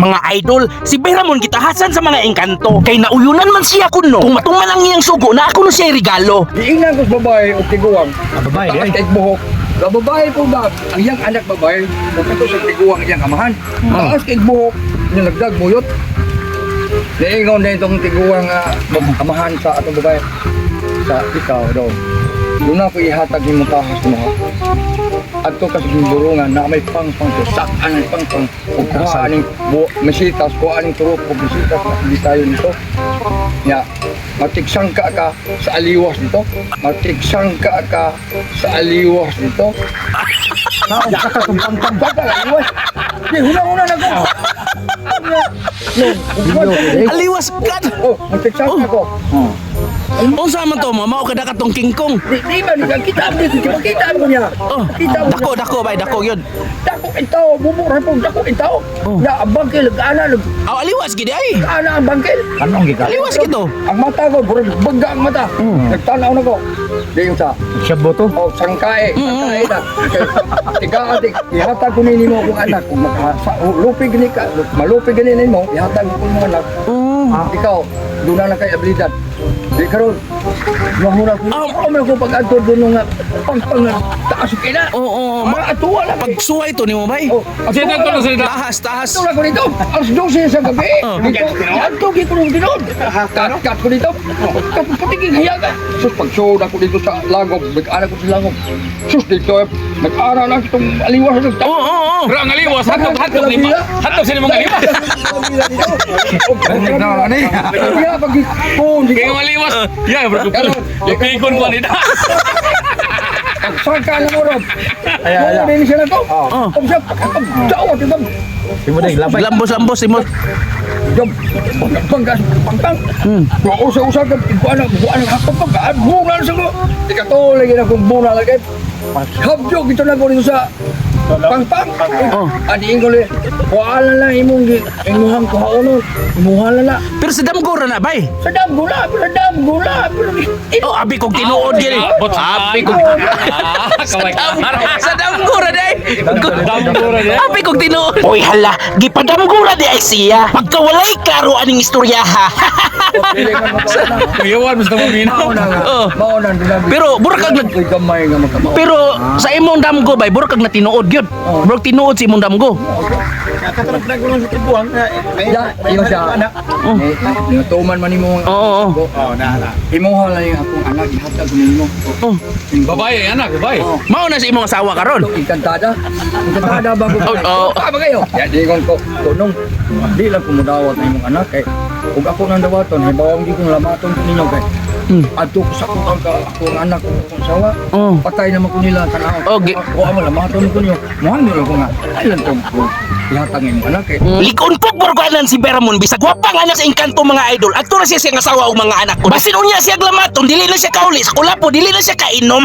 Mga idol, si Beramon gitahasan sa mga engkanto. Kay nauyunan man siya kuno. Kung matuman ang iyang sugo na ako no siya regalo. Giingnan ko sa babae o tiguang. Babae, Taas di ay. kay buhok. Sa babae po ba, ang iyang anak babae, kung ito sa tiguang iyang amahan. Taas kay buhok, niya nagdag buyot. Niingon na itong tiguang amahan sa atong babae. Sa ikaw daw. Doon ako ihatag ni mong tahas mo ha. Adto ka sa burungan na may pangpang to sakan ang pangpang ug kuha aning mesitas, kuha aning turok ug mesitas na hindi tayo nito. Nya, matigsangka ka sa aliwas nito. Matigsangka ka sa aliwas nito. Naong ka sa pangpang. Baka aliwas. Di, huna-huna na ko. No, Aliwas ka! Oh, matigsangka ko. Unsa man to mo, mao kada katong King Kong. Di ba, di kita mo dito, kita mo niya. Oh, Kita mo dako dako bay dako yun. Dako itaw, bubura po, dako itaw. Oh. Na, ang bangkil, ana, Aw aliwas gid ay. ana ang bangkil. Anong gikan? Aliwas gito. Ang mata ko, burag baga ang mata. Nagtanaw na ko. Di yung sa, Siya boto. oh, sangkae, sangkae na. Kay, tiga atik, ihatag ko nini mo akong anak. Kung maka, sa, oh, lupi gani ka, malupi gani nimo, ihatag ko mo anak. Ikaw, doon na lang kay abilidad. Di karon, mahura ko. Ako man ako pag-adto doon nga, pangpang nga, taas kay na. Oo, oo. Mga atuwa lang. eh. Pagsuway to nimo bay. Oh, atuwa lang. Tahas, tahas. Ito lang ko dito. Alas 12 sa gabi. Oh. Dito, adto gyud ko nung tinuod. Kat kat ko dito. Kat putiging hiyaga. Sus pagsuod ako dito sa langog, nag-ana ko sa langog. Sus dito eh, nag-ana lang itong aliwas nagta. Oo, oo, oo. Pero ang aliwas, hotdog, hotdog ni hotdog sila mga aliwas. Kaya pag kung Kaya ang aliwas, yeah, bro. Ipikon ko nila. Pagsangka na mo rob. Ay, ay, ay. Ay, siya na to. Oh. Pag siya, pagdawat ito. Imo day labay. Lambos lambos imo. Jom, panggas, pangpang. Usa-usa ka, iguana, iguana, pagpag, bunga sa ko. Ikato, lagi na kong bunga lagi. Habjog, ito na ko dito sa pangpang. Oh. Ani ko le, kuhaan lang imong imuhang kuhaonon, imuha lang na. Pero sa damgo ra na bay. Sa dam gula, sa dam gula, pero Oh, abi kog tinuod gid. Abi kog Ah, kaway ka. sa damgo ra day. Damgo ra day. Abi kog tinuod. Oy hala, gipadamgo ra di ay siya. Pagka walay klaro aning istorya ha. Kuyawan, basta mo minaw. Mao na nga. Oh. Mao na nga. Pero, mura kag Ko'y gamay nga magkamao. Pero sa imong damgo bay, burag kag natinuod gyud. Burag tinuod sa imong damgo. Ya, iyo siya. Eh, Tinutuman man nimo ang Oo, oo. Oh, na na. Imuha lang yung akong anak ihatag ko nimo. Oh. Babae, anak, babae. Mao na sa imong asawa karon. Engkantada. Engkantada ba ko? Oh, oh. Pa ba kayo? Ya dingon ko, kunong di lang ko mudawat na imong anak kay ug ako nang dawaton, hibaw di kong lamaton ko ninyo kay adto ko sa akong ka akong anak ug akong asawa. Oh. Patay naman ko nila tanaw. Oh, Kuha mo lamaton ko ninyo. Muhang nila ko nga. Ay lang tong ko. Ihatag imong anak kay Likon pog burganan si Beramon bisag wa pa nga anak sa engkanto mga idol. Adto na siya siyang asawa ug mga anak ko. Basin unya siya glamaton, dili na siya kauli sa kulapo, dili na siya kainom.